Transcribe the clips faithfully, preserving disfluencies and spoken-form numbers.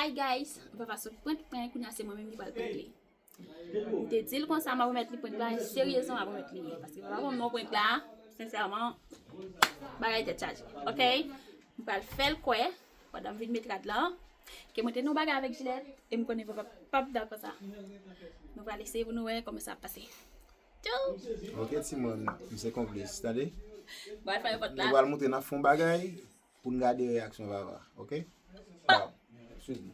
Hi guys, papa sot prank mwen, kounye a se mwen menm ki pral prank li. M te di l konsa m ap remèt li prank la, e seryezman m ap remèt li. Paske papa ban m non prank la, sensèman, bagay tèt chaje. Ok? M pral fè l kwè, pandan m vin met rad lan, ke mwen te nan yon bagay avèk Jilèt, e m konnen papa p ap dakò sa. Nou pral eseye pou nou wè kòman sa ap pase. Tchou! Ok, timoun, m se konplis, tande? M pral fè yon pòt la. Nou pral montre n ap fè yon bagay pou n gade reyaksyon papa, ok? Waw, excuse me.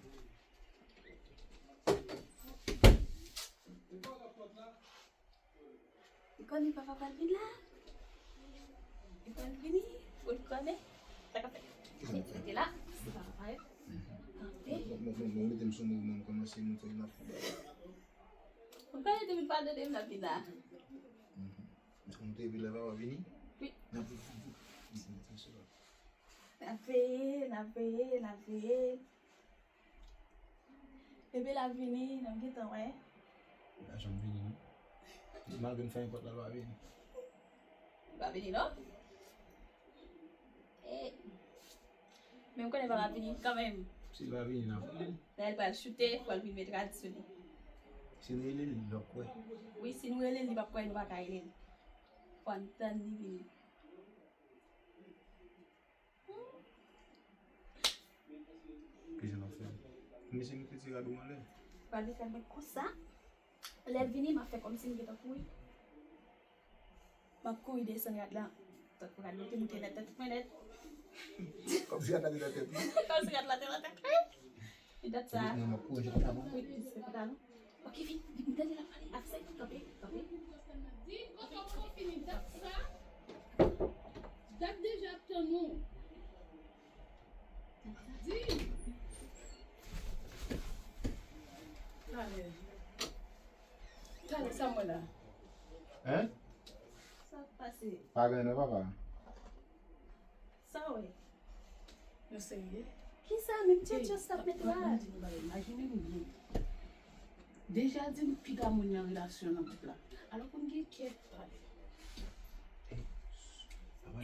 Li konnen papa pral vin la. Li pral vini. Ou li konnen. Sa k ap fèt. Li la. Se papa pral kanpe. Bon, bon, bon, bon, mete m sou mouvman, m kòmanse montre n ap fè bagay. Ou konnen depi l pa tande m, l ap vin la. Mhm. Ou te vle lè papa vini? Wi. N ap vini. N ap vini. N ap veye, n ap veye, n ap veye. Bebe la vini, n ap gentan wè. Li pa janm vini, non. Malgre m fè nenpòt la, li pa vini. Li pa vini, non? Eh. Men m konnen papa vini kanmenm. Si li pa vini, n ap wè. Dayè l pral choute, fò l vin met rad sou li. Si n rele l, li p ap kwè. Wi, si nou rele l, li p ap kwè, nou pa ka rele l. Fò n tann li vini. Kijan n ap fè? Mesye, nou te tire rad ou anlè. Pral vin fè l mwen konsa. Lè l vini, m ap fè kòmsi m gentan kouri. M ap kouri desann rad la. Tankou rad mwen te moute nan tèt mwen nèt. Kòmsi rad la te nan tèt ou. Kòmsi rad la te nan tèt mwen. E dat sa. Mwen, m ap kouri jete pantalon. Wi, jete pantalon. Ok, vin, vin, m tande l ap pale. Avanse, kanpe, kanpe. Di, kote w fini dat sa? Dat deja ap tann ou. Di. Talè. Talè, sa mwen la. Hein? Sa k pase? Pa gen non, papa. Sa w wè? Nou serye? Kisa menm? Tchotchos k ap mete la. Imajine m byen. Deja di m piga moun nan relasyon nan koup la. Alò pou m gen kè pale. Ba,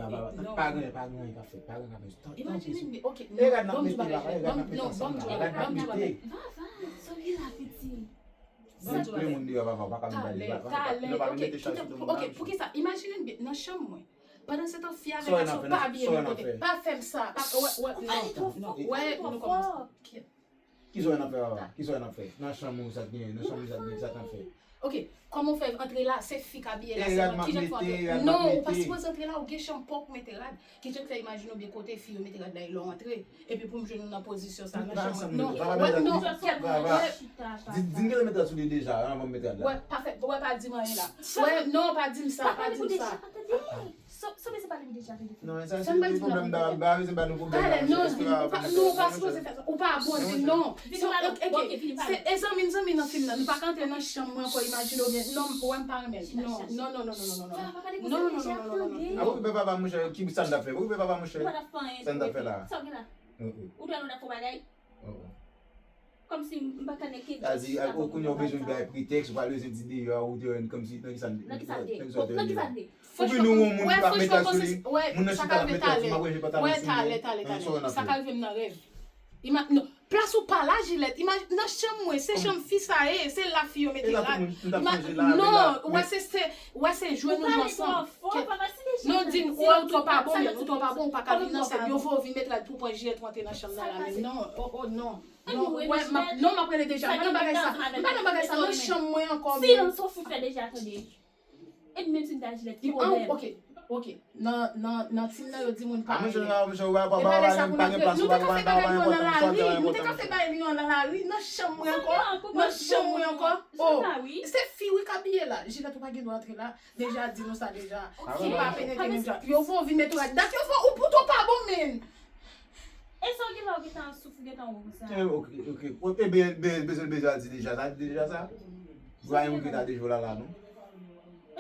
ba, ba, pa gen, pa gen anyen k ap fèt, pa gen anyen k ap fèt. Imajine m byen, ok, non, ban m di w bagay, non, non, ban m di w bagay, ban m di w bagay. Vava, sa w gen la, piti? Ban m di w bagay. Talè, talè, ok, kite, ok, poukisa? Imajine m byen, nan chanm mwen. Pandansetan, fi avè gason pa byen nan kote. Pa fè m sa. Pa, wè, wè, non, non, wè, nou kòmanse. Kisa w wè n ap fè, papa? Kisa w wè n ap fè? Nan chanm ou, sa t genyen? Nan chanm ou, sa t genyen? Sa t ap fè? Ok, kòman w fè antre la? Se fi k abiye la sèlman. Kijan k fè antre? Non, ou pa sipoze antre la, ou gen chanm pa w pou mete rad. Kijan k fè? Imajine w byen, kote fi yo mete rad la, e lè w antre. Epi pou m jwenn ou nan pozisyon sa, nan chanm mwen. Non, wè, non, kèt, wè. Di, di m gentan mete rad sou li deja, anvan m mete rad la. Wè, pa fè, wè, pa di m anyen la. Wè, non, pa di m sa, pa di m sa. Sa, sa mesye pale m deja, tande. Non, sa se pwoblèm, ba, ba, se pa nou pwoblèm la, non, ou pa sipoze fè sa. Ou pa bon, di non. Se, ok, se, e zanmi, zanmi nan fim nan, nou pa ka antre nan chanm mwen ankò, imajine w byen. Non, wè, m pa renmen. Non, non, non, non. Apokipe papa, monchè, ki sa n t ap fè? Okipe papa, monchè. Sa n t ap fè la? Ou t wè nou t ap fè yon bagay? Kòmsi m pa ka nèke. Sa di, kounye a ou bezwen bay pretèks, ou pa bezwen di deyò, ou te wè kòmsi, nan ki sa n te, nan ki sa n te, nan ki sa n te. Ou vin nou yon moun ki pa met rad sou li, moun nan chita la met rad sou, m ap ranje pantalon sou li. Sa ka rive m nan rèv. Ima-, non, plas ou pa la, Jilèt. Imaj-, nan chanm mwen, se chanm fi sa ye, se la fi yo mete rad. Non, wè se, se, wè se jwe nou jwe ansanm. Non, di n, ou wè ou twò pa bon, men ou twò pa bon, ou pa ka vin nan sèn. Yo voye w vin met rad pou pran Jilèt rantre nan chanm nan la, men non, oh, oh, non. Non, wè, m ap, non, m ap rele deja. M pa nan bagay sa. M pa nan bagay sa. Nan chanm mwen ankò, men. Silans ou fout fè deja, tande. E menm si m ta Jilèt, ki pwoblèm? Ok, ok. Nan, nan, nan tim nan, yo di moun pa ale. E pa lè sa pou n antre. Nou te ka fè bagay nou an nan lari. Nou te ka fè bagay nou an nan lari. Nan chanm mwen ankò. Nan chanm mwen ankò. Oh, se fi wi k abiye la. Jilèt, ou pa gen dwa antre la. Deja di nou sa deja. Ou pa penetre menm jan. Yo voye w vin met rad. Dat yo voye w, ou twò pa bon, men. E sa w gen la, ou gentan souf, ou gentan wo konsa. Eh, ok, ok. Ebyen, be-, bezwen deja di deja sa, di deja sa. Ou pa gen moun ki ta deja la, la, non.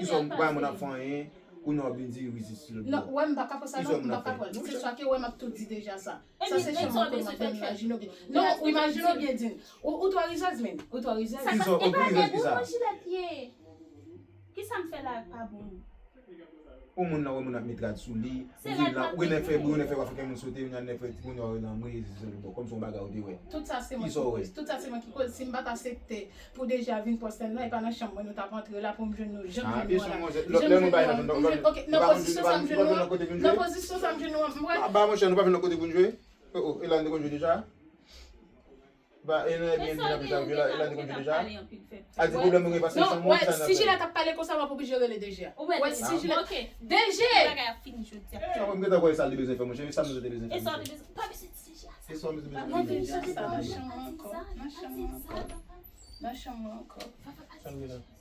Kisa w, ou pa gen moun ap fè anyen, kounye a w ap vin di wi, se si lòt bò. Non, wè, m pa ka pran sa, non, m pa ka pran. Se swa ke wè, m ap tou di deja sa. Sa se chanm mwen, m ap imajine w byen. Non, ou imajine w byen, di m. Ou, ou twò rizèz, men. Ou twò rizèz. Kisa, ou rizèz kisa? Kisa m fè la pa bon? Yon moun nan wè moun ap met rad sou li, ou vin la, ou gen nèg fè bri, ou gen nèg fè w ap fè moun sote, ou gen nèg fè timoun yo nan mwe, se bon, kòmsi yon bagay ou te wè. Tout sa se mwen ki koz, tout sa se mwen ki koz. Si m pa t aksepte pou Deja vin pran sèn nan, e pa nan chanm mwen nou t ap antre la pou m jwenn nou, jan m jwenn nou an la. Jan m jwenn nou an, m jwenn, ok, nan pozisyon sa m jwenn nou an, nan pozisyon sa m jwenn nou an, m wè. Ba, monchè, nou pa vin nan kote pou n jwe? Oh, oh, e la n te konn jwe deja? Ba, e nan Airbnb n ap jwe la, e la n te konn jwe deja? A di pwoblèm ou gen pase chanm ou, sa n ap fè? Si Jilèt ap pale konsa, w ap oblije rele Deja. Wè, si Jilèt. Deja! Bagay ap fini jodi a. Sa mwen gentan kwè sa l te bezwen fè, monchè, sa m te bezwen fè, monchè. E sa w te bezwen, pa bezwen di Deja sa. E sa w te bezwen fè, monchè. Nan chanm mwen ankò, nan chanm mwen ankò, nan chanm mwen ankò.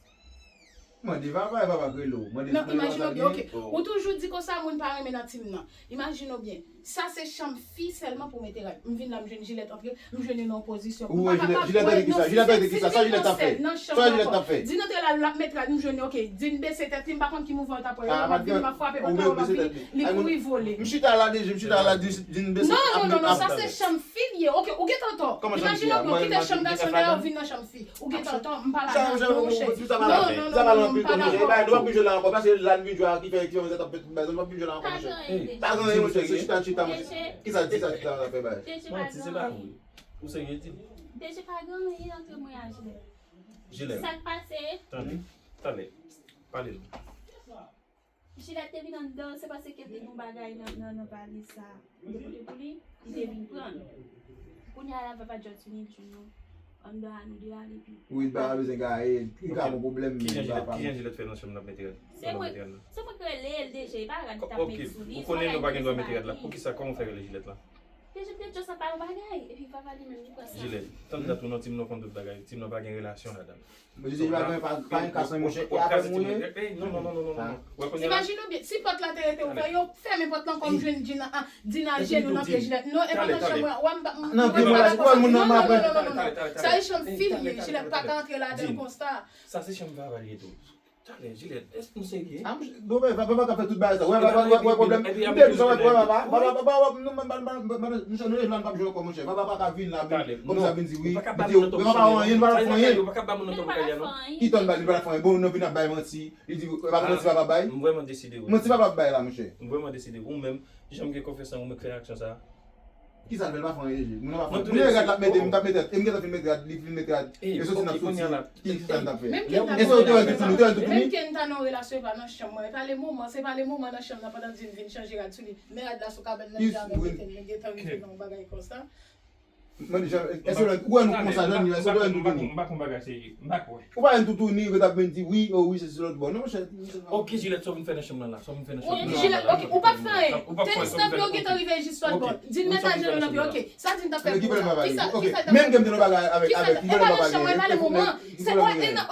Mande papa, e papa k rele w. Mande, non, imajine w byen, ok. Ou toujou di konsa, moun pa renmen nan tim nan. Imajine w byen. Sa se chanm fi sèlman pou mete rad. M vin la, m jwenn Jilèt antre, m jwenn li nan yon pozisyon. Ou wè Jilèt, Jilèt rete ki sa? Jilèt rete ki sa? Sa Jilèt t ap fè? Sa Jilèt t ap fè? Di n antre la, l ap met rad, m jwenn li, ok. Di n bese tèt li, m pa konn ki mouvman l t ap wè, m ap vin, m ap frape, ok, m ap vin, li kouri vole. M chita la deja, m chita la, di, di n bese. Non, non, non, non, sa se chanm fi l ye. Ok, ou gentan tò. Imajine w byen, w kite chanm gason dèyè, w vin nan chanm fi. Ou gentan tò, m pa ladan non, monchè. Non, non, non, non, non, m pa dakò. E bagay, nou p ap vin jwe la ankò, paske la n vin jwe a ki fè, ki fè manzè t ap fè tout bagay, nou p ap vin jwe la ankò, monchè. Pa gen anyen, monchè, se chita, chita, monchè. Kisa, kisa, chita la fè bay? Manti, se pa vre. Ou serye, di m. Deja pa gen anyen ant mwen ak Jilèt. Jilèt. Sa k pase? Tande, talè. Pale nou. Jilèt te vin anndan, se paske te gen yon bagay nan, nan, nan valiz sa. Li te pote pou li, li te vin pran l. Kounye a la, papa Jòt vini, l jwenn nou anndan a, nou de a, epi. Wi, l pa bezwen gaye, li ka gon pwoblèm, men li pa pale. Kijan Jilèt fè nan chanm nan ap mete rad? Se mwen, se mwen ki rele l deja, e pa rad li t ap met sou li, se bagay li te fè. Ok, ou konnen nou pa gen dwa mete rad la. Poukisa, kòman w fè rele Jilèt la? Deja m te djòs ap ba yon bagay, epi papa li menm li pran sa. Jilèt, tann dat ou nan tim nan konn tout bagay, tim nan pa gen relasyon ladan l. Mwen di pa gen, pa, pa gen kas, monchè, e avè m ou ye? Non, non, non, non, non, non. Imajine w byen, si pòt la te rete ouvè, yo fèmen pòt lan kòm jwenn Dina, a, Dina ajenou nan pye Jilèt. Non, e pa nan chanm mwen, w ap, m, m, non, non, non, non, non, non. Sa e chanm fi l ye, Jilèt pa ka antre ladan l konsa. Sa se chanm papa l ye tou. Talè, Jilèt, èske nou serye? Ah, monchè, bon, papa, papa ka fè tout bagay sa. Wè, papa, wè, wè, pwoblèm. M te di sa, wè, papa, papa, papa, papa, nou, monchè, nou, nou pa ap jwe ankò, monchè. Papa pa ka vin la, vin, kòm sa vin di, wi. Ou pa ka ba moun nan tò pou bagay la, non. Ou pa ka ba moun nan tò pou bagay la, non. Ki tòn bagay, li pa fè anyen. Bon, nou vin ap bay manti. Li di, papa, manti papa bay. M vrèman deside, wi. Manti papa bay la, monchè. M vrèman deside, wi. Ou menm, jan m gen konfyans nan ou, m klè aksyon sa. Kisa l fè? L pa fè anyen, je. Moun nan pa fè anyen. Moun nan rad l ap mete, m t ap mete rad, e m gentan fin mete rad, li fin mete rad. E soti n ap soti. Kisa n t ap fè? E sa ou te wè l toutouni, ou te wè l toutouni? Menm ke n ta nan yon relasyon, e pa nan chanm mwen. E pa le moman, se pa le moman nan chanm nan pandan di m vin chanje rad sou li. Men rad la sou kabann nan, li avè m mete l, nou gentan rive nan yon bagay konsa. Mwen di, èske ou wè nou konsa, Jòni, èske ou te wè n toutouni? M pa konn bagay serye. M pa kwè. Ou pa wè n toutouni, yo t ap vin di wi, o wi, se sou lòt bò. Non, monchè. Ok, Jilèt, sa w vin fè nan chanm nan la? Sa w vin fè nan chanm nan la? Jilèt, ok, ou pa t fè anyen. Tenis nan pye w gentan rive jis lòt bò. Di n met ajenou nan pye, ok. Sa di n t ap fè pou sa? Kisa, kisa l t ap fè? Menm ke m te nan bagay avèk, avèk, e pa nan chanm mwen, e pa le moman. Se,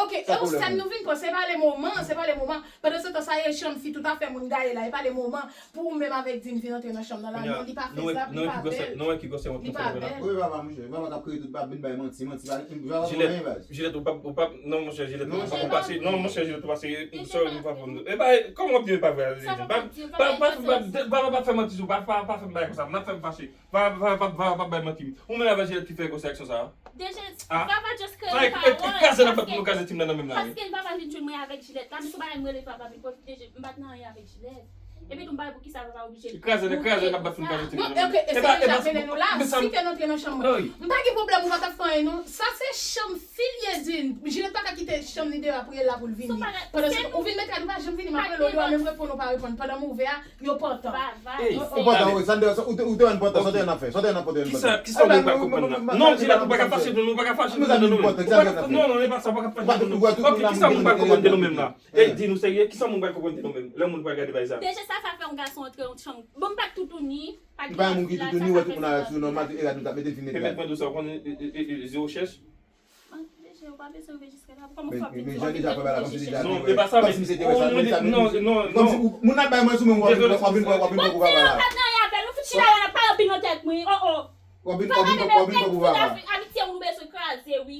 ok, e yon sèn nou vin pran, se pa le moman, se pa le moman. Pandan se tan, sa e chanm fi, tout afè moun gaye la, e pa le moman. Pou ou menm avèk di m vin antre nan chanm nan la, non, li pa fezab, li pa bèl. Nou wè ki gwosè wont nou fè vre la? Wi, papa, monchè, papa k ap kreye tout, pap vin bay manti, manti pa, papa pa anyen, baz. Jilèt, ou pap, ou pap, non, monchè, Jilèt, ou poko pase, non, monchè, Jilèt, ou pase, sòri, nou pa fè, e pa, kòman w ap di m e pa vre, Jilèt? Pa, pa, pa, papa pa fè manti sou, pa, pa, pa fè m bagay konsa, n ap fè m fache, papa, papa, papa pa bay manti. Ou menm avèk Jilèt ki fè gwosè aksyon sa a? Deja, papa just kreye pawòl, paske, paske papa vin jwenn mwen avèk Jilèt la, men se yon bagay m rele papa vin pwofite, m pa t nan anyen avèk Jilèt. Epi tou m pa wè poukisa papa oblije. Kraze, kraze, n ap bat pou n kraze ti moun. Non, ok, e se deja velen nou la. Si ke n antre nan chanm mwen. M pa gen pwoblèm, ou pa t ap fè anyen, non. Sa se chanm fi l ye, di n. Jilèt pa ka kite chanm li deyò a pou l la pou l vini. Pandan se tan, ou vin met rad, ou pa janm vini, m ap rele w deyò a, menm reponn ou pa reponn. Pandan m ouvè a, yo pantan. Ou pantan, wi, sa n te, ou te, ou te wè n pantan, sa w te wè n ap fè, sa w te wè n ap fè. Kisa, kisa moun pa konprann la? Non, Jilèt, ou pa ka fache, non, non, ou pa ka fache, non, non, non. Non, non, e pa sa, ou pa ka fache, non, non. Ok, kisa moun pa konprann de nou menm la? Ey, di nou serye, kisa moun pral konprann de nou menm? Lè moun pral gade bagay sa. Deja sa, sa fè yon gason antre yon chanm. Bon, m pa t toutouni, pa t gen moun ki toutouni, wè tout moun avèk sou nòmal, tout e rad nou t ap mete, fin mete rad. Mèt mwen di w sa, ou konnen, e, e, e, e, zewo chèch. Deja, ou pa bezwen rive jiska la. Kòman fò ap vin di w deja fè bagay la, kòmsi deja. Non, e pa sa, men, non, non, non. Kòmsi moun ap bay manti, men w ap vin, w ap vin pran pou papa la. Bon, ti an pa t nan anyen avè l, ou fout chita la, n ap pale anpil nan tèt mwen, oh, oh. W ap vin, w ap vin pran pou papa. Papa, men, men, men, tout afè, amitié nou bezwen kraze, wi.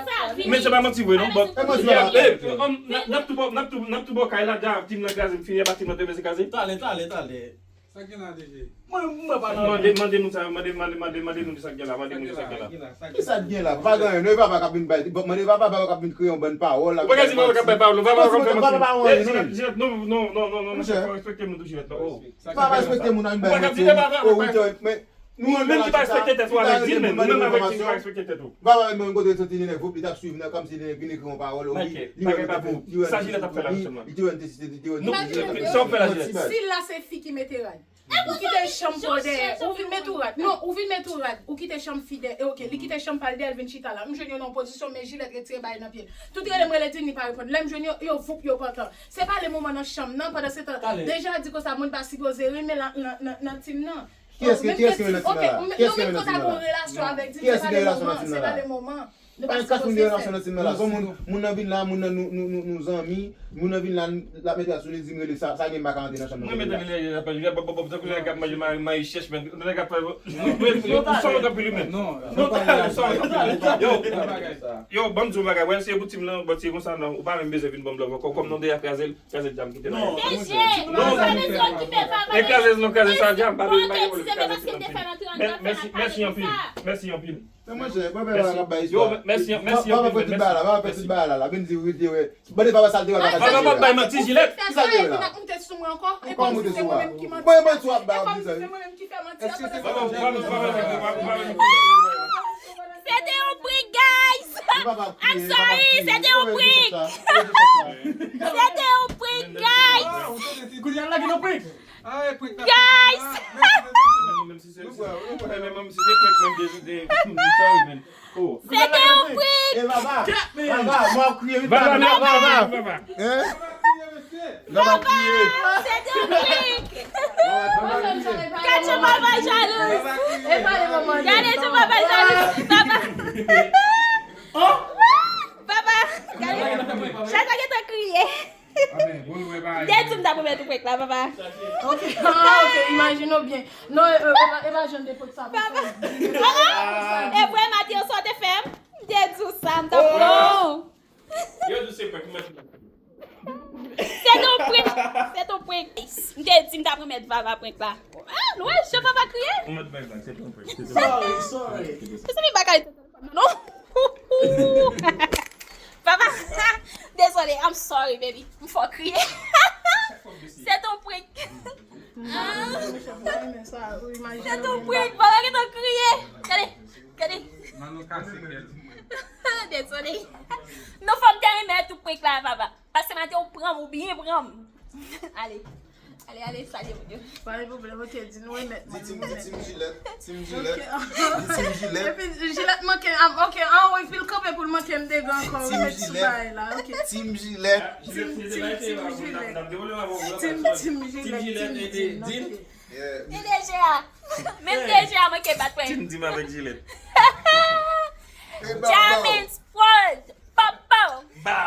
sa vini. Men se pa manti vre non, but. E manti vre. N ap tou bò, n ap tou, n ap tou bò kay la, dja team nan kraze, m fini, e pa team nan te bezwen kraze. Talè, talè, talè. Sa gen la, D J? Mwen, mwen pa nan. Mande, mande moun sa, mande, mande, mande, mande moun sa gen la, mande moun sa gen la. Ki sa k gen la? Pa gen anyen, non, e papa k ap vin bay, mande papa k ap vin kreye yon bann pawòl la. Ou pa ka di papa k ap bay pawòl, non, papa k ap fè manti. Papa pa anyen, non. Jilèt, non, non, non, non, non, monchè, fò respekte moun tou, Jilèt, non. Papa respekte moun, an bay manti. Ou pa ka di papa, papa. Menm ki pa respekte tèt ou avèk di l, menm, ou menm avèk di l, ou pa respekte tèt ou. Papa menm kote l soti li nèg, voup, li t ap swiv nan, kòmsi li vin ekri yon pawòl, ou li, li wè li te fè, li wè li te swiv, li te wè li te swiv. Sa w fè la, Jilèt? Si l la se fi ki mete rad. Ou kite chanm pa w dèyè, ou vin met ou rad. Non, ou vin met ou rad, ou kite chanm fi dèyè. E oke, li kite chanm pa l dèyè, l vin chita la. M jwenn yo nan yon pozisyon, men Jilèt retire bagay nan pye l. Tout rele m, rele di l, li pa reponn. Lè m jwenn yo, yo voup, yo pantan. Se pa le moman nan chanm nan, pandan se tan, deja di konsa moun pa sipoze renmen nan, nan, nan, nan team nan. Kiyès ki, kiyès ki renmen nan team nan la? Kiyès ki renmen nan team nan la? Kiyès ki gen relasyon nan team nan la? Pa gen klas moun gen relasyon nan team nan la. Gon moun, moun nan vin la, moun nan nou, nou, nou, nou zanmi, moun nan vin la, l ap mete rad sou li, di m rele sa, sa gen m pa ka antre nan chanm nan. Mwen mete rele, rele, rele, rele, tankou nèg k ap manje mayi, mayi chèch, men nèg ap fè, nou, nou, nou, nou, sa w t ap li menm. Non, non, sa w t ap li. Yo, yo, ban m di w bagay, wè, se pou team nan, bon, se konsa, non, ou pa menm bezwen vin ban m love ankò, kòm nou deja kraze l, kraze djam kite bagay. Non, non, non, non, kraze, non, kraze sa djam, pa bezwen, pa gen pwoblèm, kraze team nan fini. Mèsi, mèsi anpil, mèsi anpil. Men mwen, se papa k ap bay istwa. Yo, mèsi, mèsi anpil, mèsi. Papa fè tout bagay la, papa fè tout bagay la, la vin di wi te wè. Bande papa sa l te wè, papa sa l te wè. Papa pa bay manti, Jilèt. Ki sa l te wè la? Kòman w monte sou mwen ankò? Bon, e manti w ap bay, w ap di sa. Papa, papa, papa, papa. Se te yon prank, guys. I'm sorry, se te yon prank. Se te yon prank, guys. Kounye a l lage nan prank. Guys! Menm si se, menm si se prank, menm de, de, de, sorry, man. Oh. Se te yon prank! E baba, baba, mwen ap kriye, wi, baba, baba, baba. Hein? Baba, se te yon prank! Kache baba jalou! Gade jan baba jalou! Baba! Baba! Gade! Chacha gentan kriye! M te di w m t ap remèt ou prank la, papa. Ok, ah, ok, imajine w byen. Non, e, e, e pa, e pa jan de prank sa pou fè. Papa. E vre, Mateo, sa w te fè m? M te di w sa, m t ap pran w. Yo di w se prank, m mèt. Se ton prank, se ton prank. M te di m t ap remèt Vava prank la. Ah, nou wè jan papa kriye? Ou mèt bay blag, se ton prank, se ton prank. Sorry, sorry. Se li bagay. Non. Papa, dezole, I'm sorry, baby. M fè w kriye. Se ton prank. Se ton prank, papa gentan kriye. Gade, gade. Dezole. Non, fò m te remèt ou prank la, papa. Paske Mateo pran m, ou byen pran m. Ale. Ale, ale, salye moun yo. Pa gen pwoblèm, ok, di nou remèt mwen. Di Team, Team Jilèt, Team Jilèt. Ok. Di Team Jilèt. Epi Jilèt manke, ah, ok, ah, wi, epi l kanpe pou l manke m dega ankò, remèt sou bagay la, ok. Team Jilèt. Team, Team, Team Jilèt. Team, Team Jilèt, Team Din, ok. Yeah. Menm D J a manke bat mwen. Team Dim avèk Jilèt. Diamond Sport, papa. Ba.